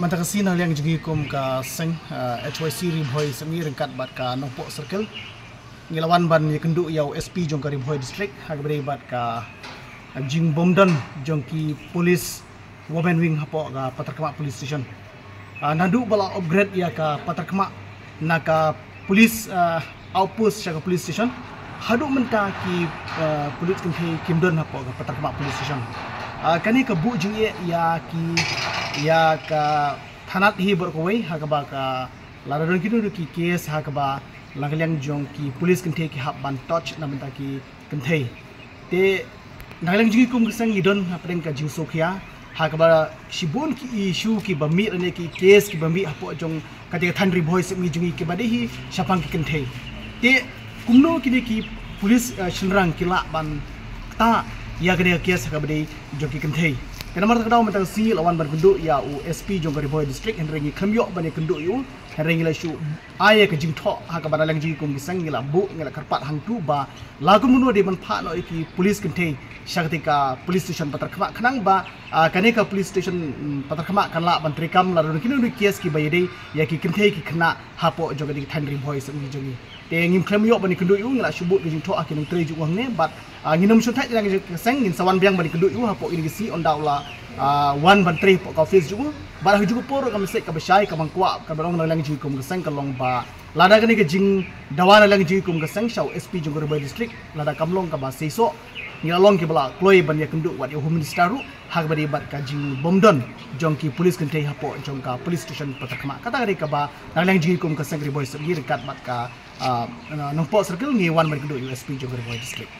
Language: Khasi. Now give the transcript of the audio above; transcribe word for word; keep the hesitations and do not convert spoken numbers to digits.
Mynta ka sngi na liang jong ngi kum ka seng, uh, H Y C Ri Bhoi Sepngi ryngkat bad ka Nongpoh Circle, ngi la wan ban ïakynduh ïa u S P jong ka Ri Bhoi District ha kaba ïadei bad ka, uh, jingbym don jong ki police women wing hapoh ka Patharkhmah Police Station. Uh, naduh ba la upgrade ïa ka Patharkhmah na ka police, uh, outpost sha ka police station, haduh mynta ki, uh, pulit kynthei kim don hapoh ka Patharkhmah Police Station. Uh, kane ka buh jingeh ïa ki, ïa ka thanat hi baroh kawei ha kaba ka lada don kino kino ki case ha kaba na ka liang jong ki pulit kynthei ki hap ban touch na bynta ki kynthei. Te na ka liang jong ngi kum ka seng ngi don hapdeng ka jingsngewkhia ha kaba shibun ki issue kiba mih lane ki case kiba mih hapoh jong ka jaka thaiñ Ri Bhoi Sepngi jong ngi kiba dei hi shaphang ki kynthei. Te kumno kine ki pulit, uh, shynrang ki lah ban ktah ïa kane ka case ha kaba dei jong ki kynthei. Te namar kata ka daw mynta ka sngi la wan ban kynduh ïa u S P jong ka Ri Bhoi District, hynrei ngi khlem ïoh ban ïakynduh ïa u, hynrei ngi la shu ai ïa ka jingthoh ha kaba na liang jong ngi kum ka seng ngi la buh, ngi la kyrpad hangtu ba la kumno dei ban phah noh ïa ki pulit kynthei sha katei ka police station Patharkhmah khnang ba, ah, kane ka police station, mm, Patharkhmah kan lah ban treikam lada don kino kino ki case kiba ïadei ïa ki kynthei ki khynnah hapoh jong katei ka thaiñ Ri Bhoi Sepngi jong ngi. Te ngim khlem ïoh ban ïakynduh ïa u, ngi la shu buh ka jingthoh ha ki nongtrei jong u hangne bad, ah, ngin ym shym thait na liang jong ka seng, ngin sa wan biang ban ïakynduh ïa u hapoh kine ki sngi, ynda u la, ah, wan ban trei hapoh ka office jong u. Bad ha kajuh ka por ruh ka message kaba shai kaba nga kwah kaba long na liang jong ngi kum ka seng ka long ba lada kane ka jingdawa na liang jong ngi kum ka seng sha u S P jong ka Ri Bhoi District lada kam long kaba seisoh, ngi la long kiba la kloi ban ïakynduh wat ïa u Home Minister ruh ha kaba ïadei bad ka jingbym don jong ki pulit kynthei hapoh jong ka police station Patharkhmah. Kata ka dei kaba na liang jong ngi kum ka seng Ri Bhoi Sepngi ryngkat bad ka, ah, Nongpoh Circle ngi wan ban ïakynduh ïa u S P jong ka Ri Bhoi District.